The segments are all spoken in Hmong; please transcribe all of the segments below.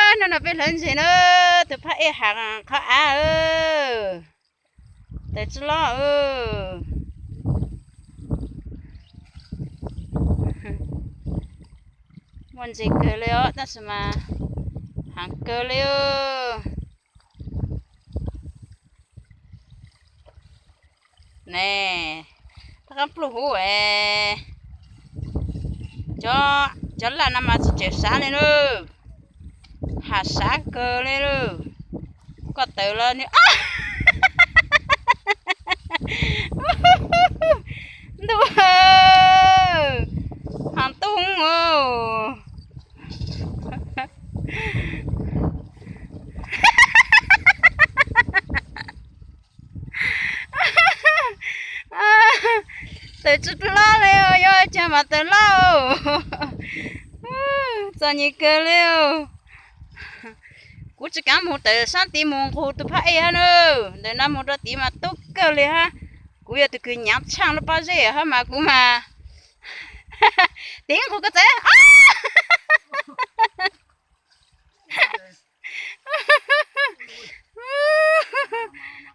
No no peb hlawv ntses na, tus phab ej hav qhov av, tawm tsi loj. Muaj ntses kawg li os, tab sis mas hav kawg li. Ne, rov qab pluj huv es, cov laj no mas tsis tseem sav li lauj, hav sav kawg li lauj. Koj tawm los nws, ntuj, hav tub os. Tawm tsis loj li, yog cas mas tawm loj. Txom nyem kawg li. Kuv tsis kav mus tawm sab tid mus nqug tus phab ej hab na, ntawm no mus rau tid mas tub kawg li hab. Kuv yog tus kws nyav tshaaj lub pob zeb hab mas kuv mas tiv nqug koj txawv.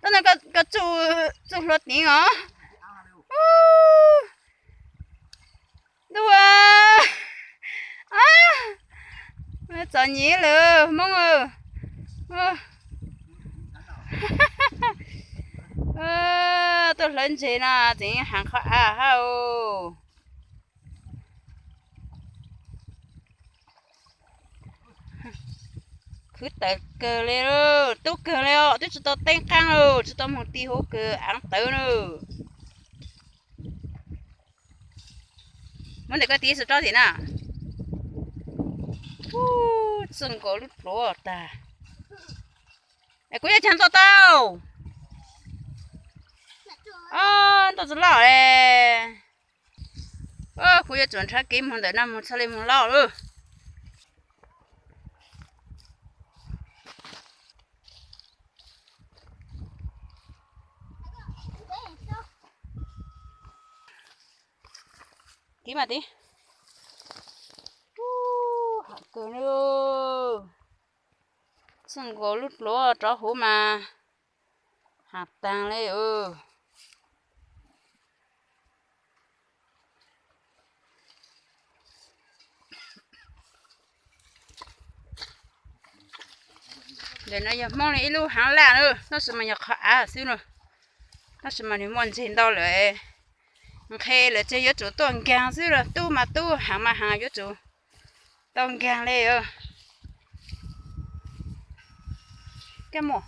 Tab no koj tsuj hlua tiv os. Ntuj, txom nyem lawm Hmoob. Tuaj hlawv ntses no tseem hav qhov av hab os. Khwv tawm kawg li, tub kawg li os, twb tsis tau teeb qaab los tsis tau moog ti huv kawg aav tawv na. Muab ntawm koj tiv xwb rov tim na. Txawj nkaus lub pluav tag. Es kuv yuav caag nto tau. Nto tsis loj. Kuv yuav tsum nrhav kev moog ntawm no moog txhaj le moog loj lawm. Tiv mas tiv. Hav kawg li, txawj nkaus lub pluav rov huv mas hav taag li. Ntawm no yog Hmoob li ib lub haav laj na, tab sis mas yog qhov av xwb na, tab sis mas nws muaj ntses ntau lawm, nqhes lawm ces yuav tsum tuaj nkaag xwb, tub mas tub, haav mas haav, yuav tsum tau nkaag li. Kab muaj.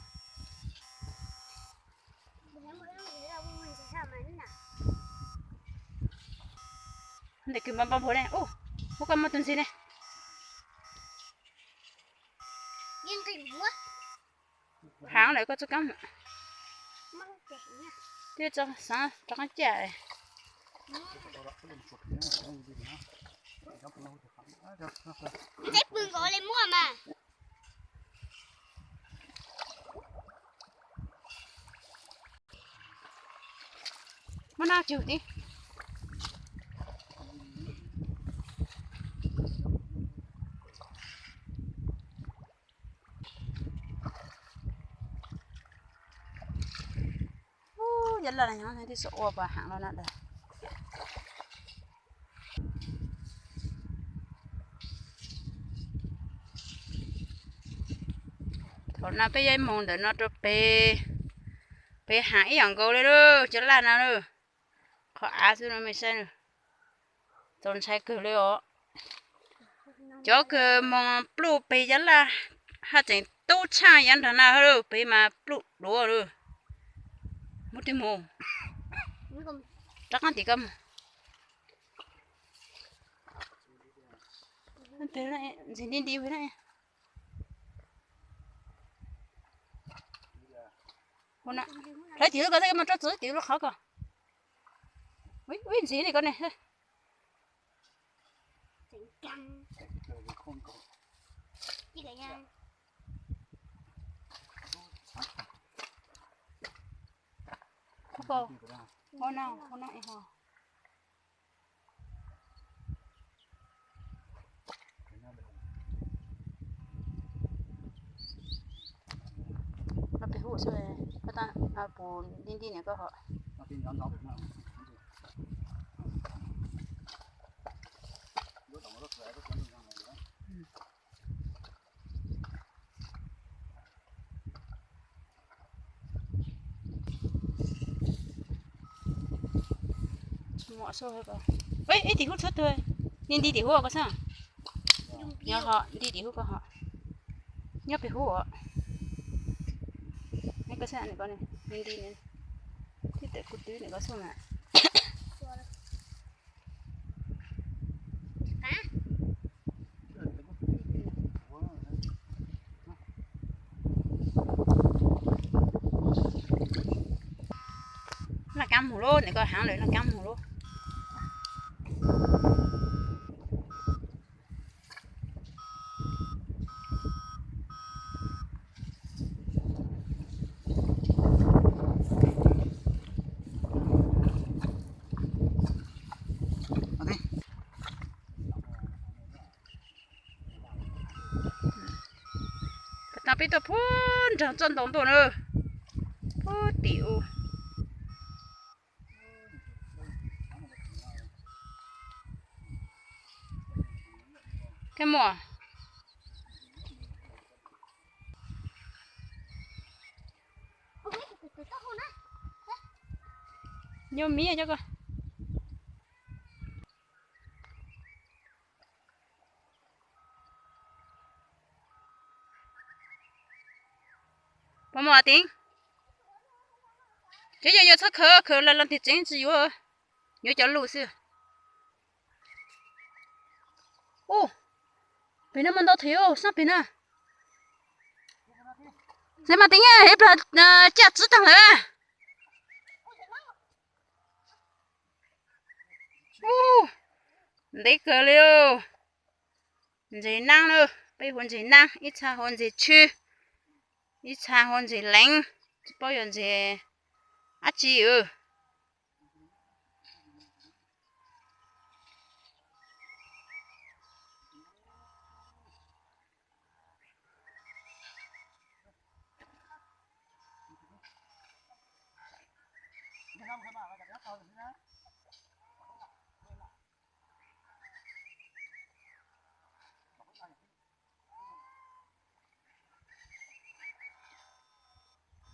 Ntawm kws npau npau npuav ne, ub, koj muaj tug ntxhw ne. Haav lawm koj txoj kab. Twb tso xaav rov qab caj. Ntxhw pw nkaus li muaj mas. Muab noj tsuag tib. Ub, yog laj no nyob twb tsis ua pas haav los na dag. Thaum no peb yuav moog ntawm no rau pem, pem haav ib yam nkaus li lauj, cov laj no lauj. Qhov av xwb no mej saib, txaus ntshai kawg li os. Cov kws moog pluj peg yav laj haj tseem tub tshaaj yav nrag na, peg mas pluj duav lauj. Muab twb mus, rov qaab tim koj mus. Ntxhw nti nti na. Hlawv tim lub ko xwb, koj muab rov txug tim lub qhov ko. Ub, ntxhw li ko ne. Pus xwb, koj tab pus nti nti niam koj hov. Ib tim hub tshuav twg, nti nti tim hub koj xwb. Nyob ho nti tim hub koj hov. Nyob pem hub os. Koj xwb, nti nti, tib tawm kuv twb nws koj xwb na. Laj kaab mus lauj, nws koj heev lawm, laj kaab mus lauj. Tau peb tuaj puag nraag txoj ntoo tuaj na, puag tim u. Kab muaj. Nyob miv coj koj. Pov muaj tias, cov yog yuav txhob khaws, khaws los los tiag tseeb tsis yuav, yuav cov lus xwb. Ub, pem no mas ntau thiab, sab pem na. Xav mas tias ib plag caj tsib taag lawm. Ub, ntev kawg li. Ntses naab na, peb hu ntses naab, ib txha hu ntses tshwb, ib txha hu ntses leev, tsis paub yog ntses dab tsi.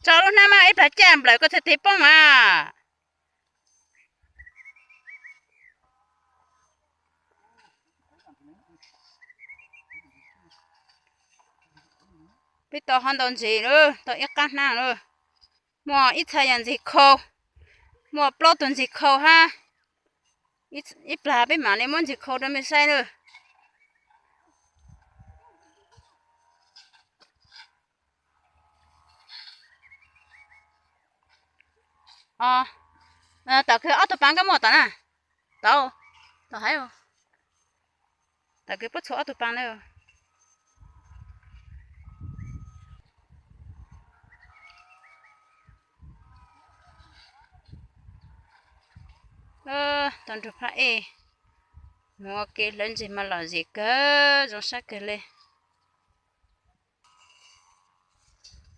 Tso lub hnab mas ib plag caj nplawm koj txhaj tiv poob mas. Peb tau ho ntau ntses lawm, tau ib qab hnab lawm. Muaj ib txha yog ntses khau, muaj plaub tug ntses khau hab. Ib plag peb mam li muab ntses khau rau mej saib lawm. Tom kawg ob tug paab koj muaj tom na? Tau, tau hais. Tom kawg puab txhua ob tug paab na. Tau nrug phab ej, mus ua ke hlawv ntses mas lom zem kawg, zoo sab kawg li.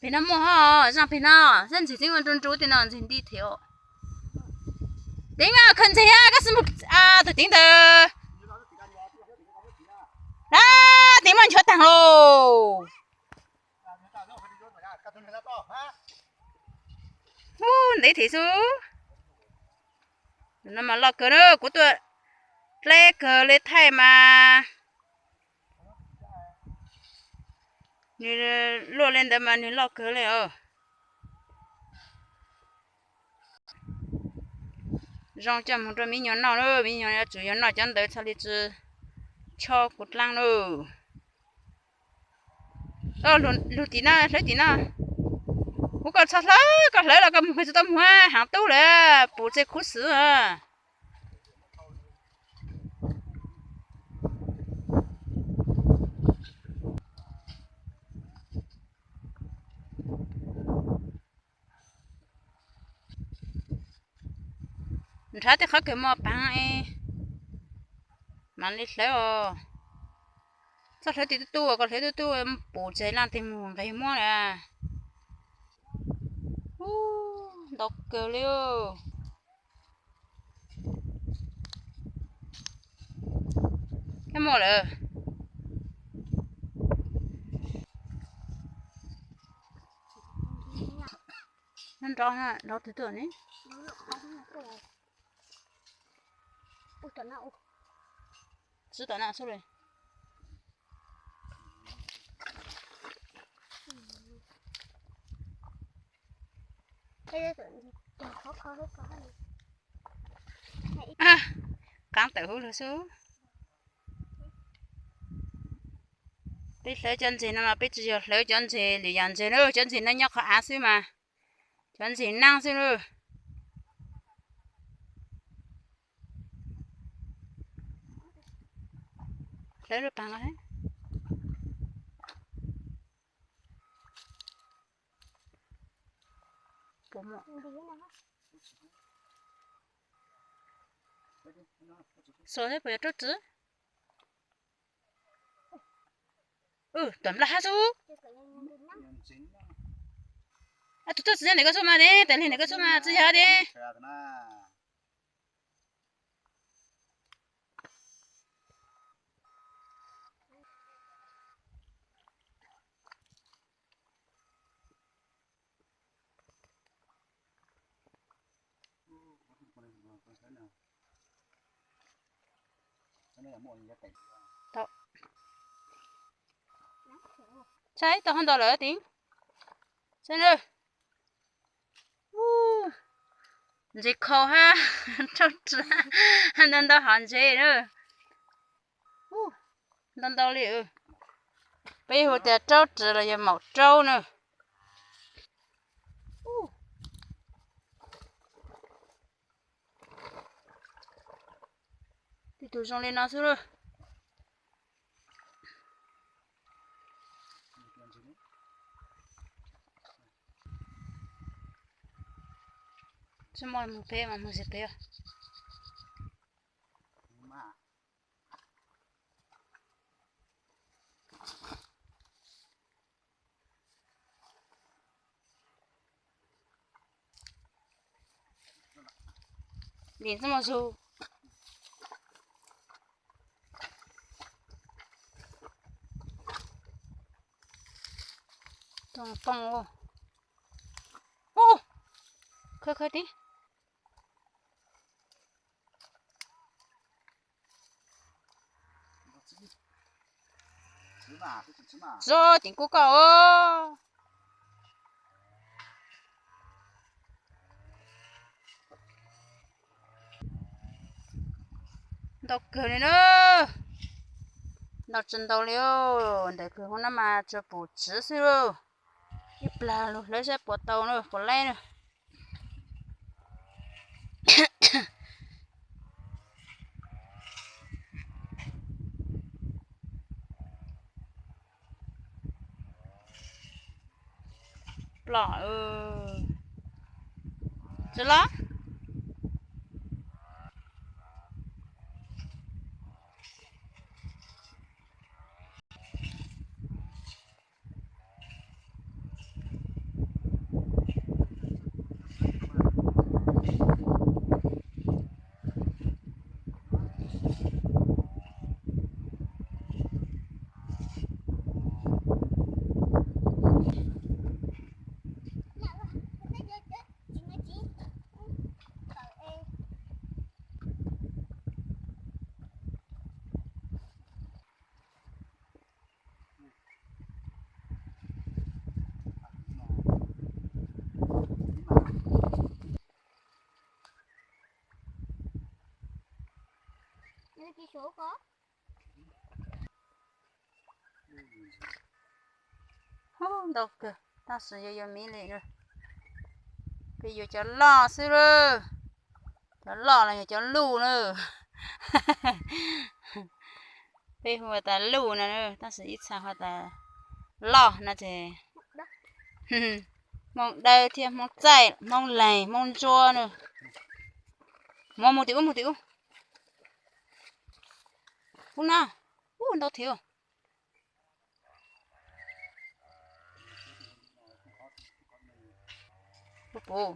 Pem no muaj ho, zaaj pem no, zaaj ntses tseeb ua nru nru tej no ntses nti thiab. Teev khaws ntses, koj xwb mus tus teev ntawd. Teev muaj nchuav taag lauj. Ub, ntev thiab xwb. No mas loj kawg na, kuv tuaj dleb kawg li thaij mas. Nwg luaj li ntawd mas nwg loj kawg li os. Zoo coj moog rau miv nyuas noj lawm, miv nyuas yuav tsum yog noj cov ntawd txhaj li tsi chob kuv dlaab lawm. Lug tim no, hlawv tim no. Kuv kom txhob hlawv, koj hlawv los koj moog pem tsis tau moog, haav tub lawm, pum txij khuv xwb. Nrhav tej qhov kawg mos paag es mam li hlawv os. Txhob hlawv tej tub tub, koj hlawv tub tub pum tseg laaj tej moog nqeg muab lawm. Ntau kawg li. Kab muaj lawm. Nrov nrov twg tuaj ne? Tsis tom na xwb li. Qaab tawm huv lug xwb. Peb hlawv cov ntses no los peb tsis yog hlawv cov ntses lwm yam ntses na, cov ntses no nyob qhov av xwb mas, cov ntses naab xwb na. Hlawv lub paag no. Xuas thiab puas yog raub txwv? Tuam nplaj hab xwb. Tus txawj txwv ntawm koj xwb mas ne, tas li ntawm koj xwb mas txwv yog ne. Saib tau hov ntau lawm tim. Saib na. Ntses khau hab, raub ris, ntau ntau hov ntses na. Ntau ntau li. Peb hu tias raub ris los yog maum raub na. Tej tug zoo li no xwb lauj. Tsis muaj mus pem mas mus ze pem os. Lim txoj moo zug. Too poob. Ub, khawb khawb tib. Txog ceev kub koj os. Ntau kawg li na. Ntau tsis ntau li. Ntawm kawg hoob no mas tsuas pum tsiv xwb lauj. Ib plag lug hlawv saib puas tau na, puas laib na. Plom, tsis los. Ntau kawg, tab sis yuav yuav miv li na. Peb yuav cov loj xwb lawm. Cov loj los yog cov luj na. Peb hu tas luj no, tab sis ib txha hu tas loj no ces Hmoob Dawb thiab Hmoob Txaij, Hmoob Leeg, Hmoob Ntsuab na. Mus, mus tim ub, mus tim ub. Ub no, ub ntau thiab. Puv puv.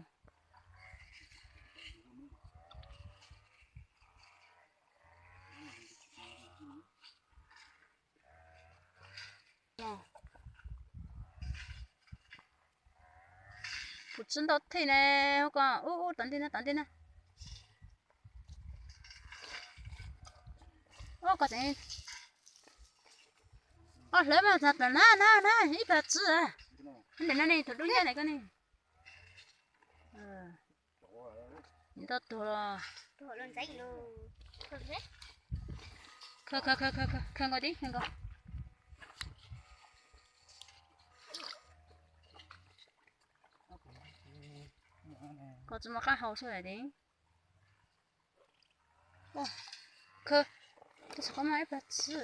Kuv tsis ntau thiab ne, hu ko ub ub tom ntej na, tom ntej na. Ub ko tseem, ub hlawv mas tag tom na na na ib plag tsi. Ntawm no ne thaum dub nyab ntawm ko ne. Ntau tuag los. Khaws khaws khaws khaws khaws nkaus tib khaws nkaus. Koj tsis muaj qab hau xwb lawm tib. Khaws, tus xov ko muaj ib plag tsi.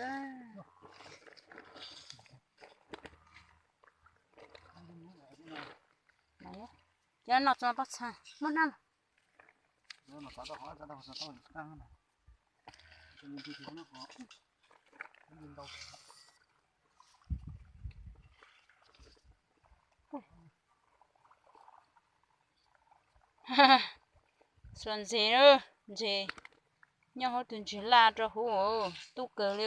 Cov no tsis muaj pob txha, muaj hnab los. Xuas ntses, ntses nyob hauv tus ntses laj rau hauv, tub kawg li.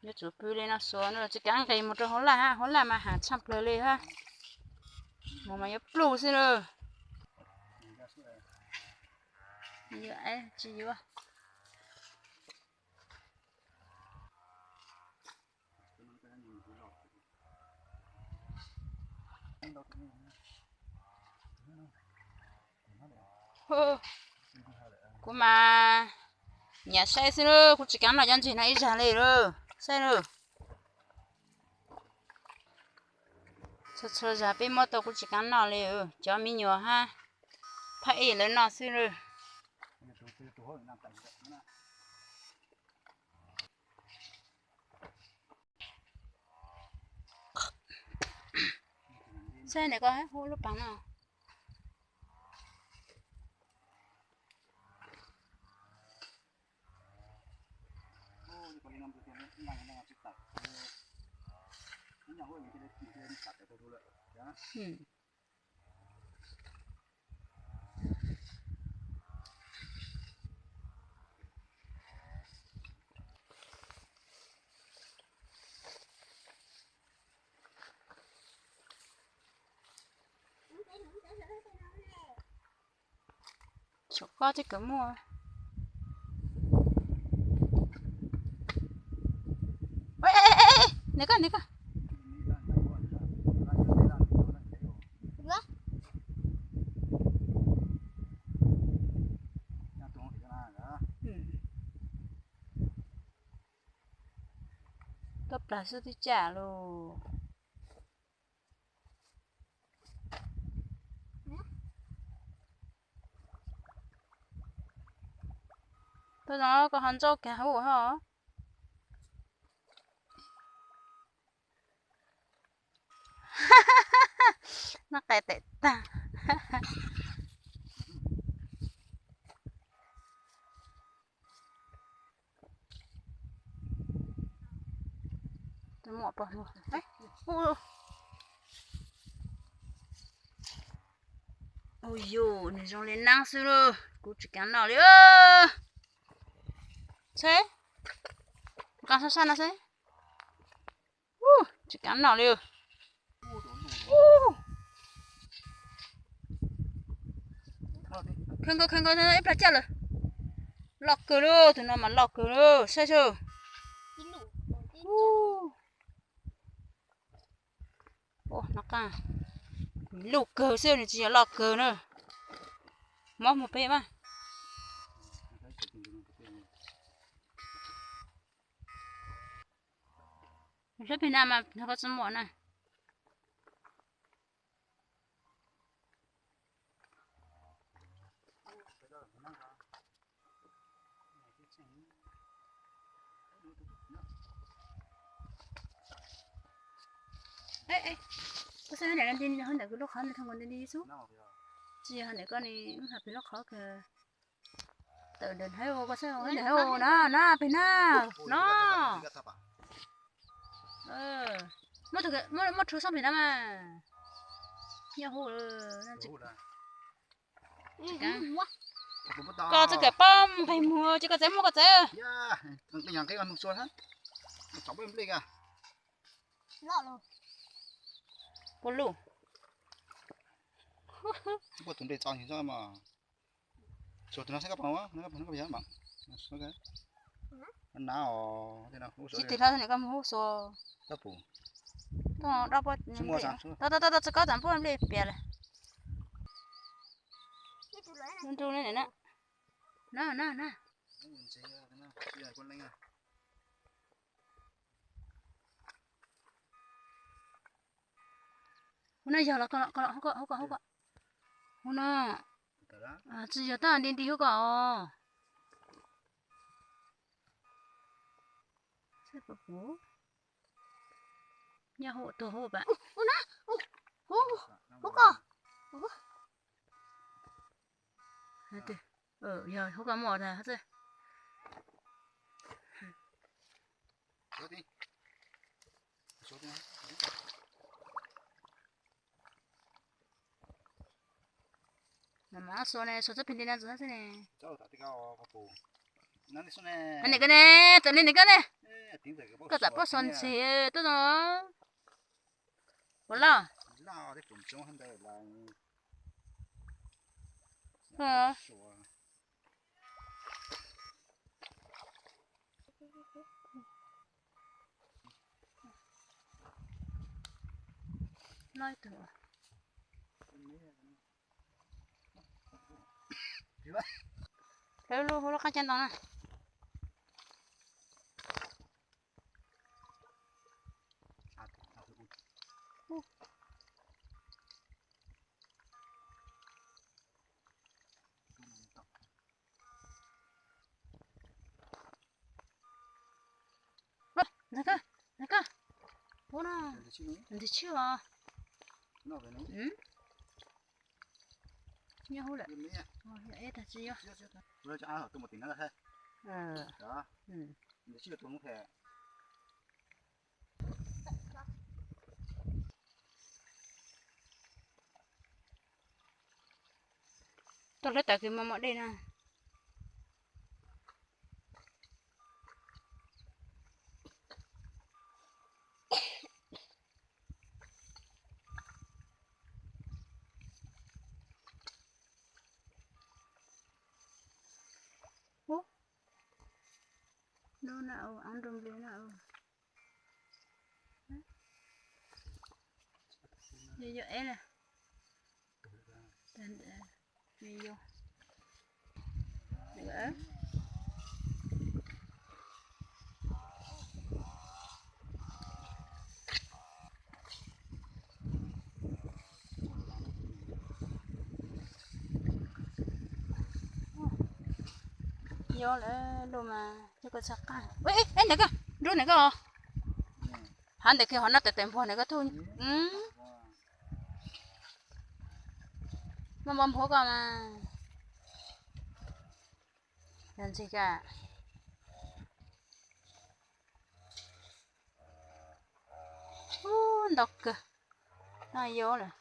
Yuav tsum pw li no xuas no tsis kav nqis mus rau hauv laj hab, hauv laj mas ham tshaj plawg li hab. Mus mas yuav pluj xwb na. Tsis yuav. Kuv mas nyiam saib xwb lawm, kuv tsis kav noj cov ntses no ib zag li lawm, saib lawm. Txhua txhua zag peb muab tau kuv tsis kav noj li, cov me nyuam hab phab ej lawv noj xwb lawm. Saib ntawm ko hab, hu lub pas no. Saum ko twb kawg muaj. Nws ko, nws ko. Tuaj plag xwb twb caj lawm. Tuaj zoo koj ho ntsaub kag hauv hab. Noj qe tes tag. Ua yus, nws zoo li neeb xwb lauj, kuv tsis kav noj li. Seb, nqa sab sab no seb. Tsis kav noj li. Khaws nkaus, khaws nkaus, ib plag caj lawm. Loj kawg lauj, tus no mas loj kawg lauj, saib seb. Noj qab, luj kawg xwb, nws tsis yog loj kawg na. Muab mus pem mas. Saib pem na mas koj tsis muaj na. Koj saib ntawm, ntawm lub qhov ntawd, tsis yog ntawm koj ne, hais pem lub qhov kawg. Tawm ntawm hauv, koj saib ntawm hauv na, na pem na, no. Muab rhuav xoob pem na mas. Nyob hauv. Koj txoj kev pom nqes muag ces koj txawm muaj koj txawm. Puas luj. Tsis tig hlo ne koj mus hub xua. Tau tau tau tsis koj txam npuaj nplej pias lawm. Nruj nruj li na. Na na na. Hub no yog los koj los, hub koj, hub koj, hub koj. Hub no. Tsis yog, tab nti nti hub koj os. Nyob hauv tuag hauv pam. Hub koj. Yog hub koj muaj tas hub txwj. Mas mas xua ne, xua txoj phi nti na xwb ne. Niam koj ne, txawm li niam koj ne. Koj txawm pub xua ntxhi tuaj no. Puas loj? Loj tus. Lub lub hub lub qab caj ntoo na. Ntawd koj, ntawd koj. Ntawd tsis os. Nyob hauv lawm. Yog eb tag tsis yog. Tuaj hlawv taws kws mos mos dej na. Lub na, av nroo nplej na. Yog yog eb na. Yog lawm lub mas coj koj txhaj qab. Ntawm koj, nrub ntawm koj. Hav ntawm kiag hov no tes tes npuag ntawm koj tuaj. Muaj npau npuav koj mas. Yog ntxig koj. Ub, ntau kawg. Noj yuav lawm.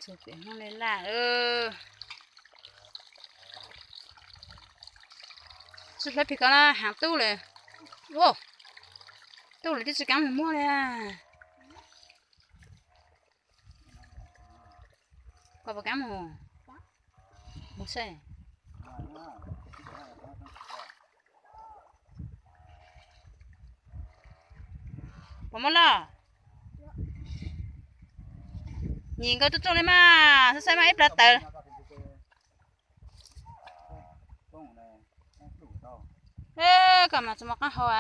Txug pem Hmoob le laj. Tsis hlawv pig ko na, hav tub lawm. Tub lawm twb tsis kav mus muag li. Koj puas kav mus? Mus saib. Puas muaj loj? Nyem nkawd tuaj txog li mas, saib saib mas ib plhaw tawv. Koj mas tsis muaj qaab hau a.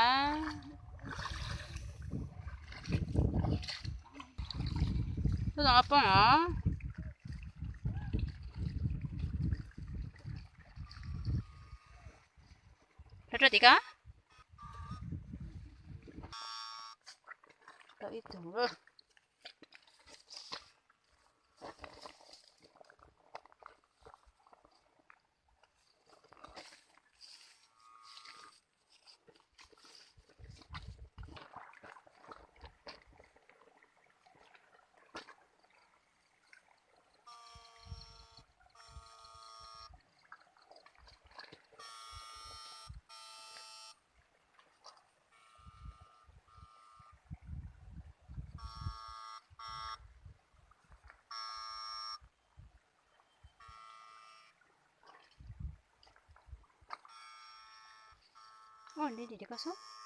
Tuaj zoo poob os. Tim ko. Tau ib tug. Ua li tim ko xwb.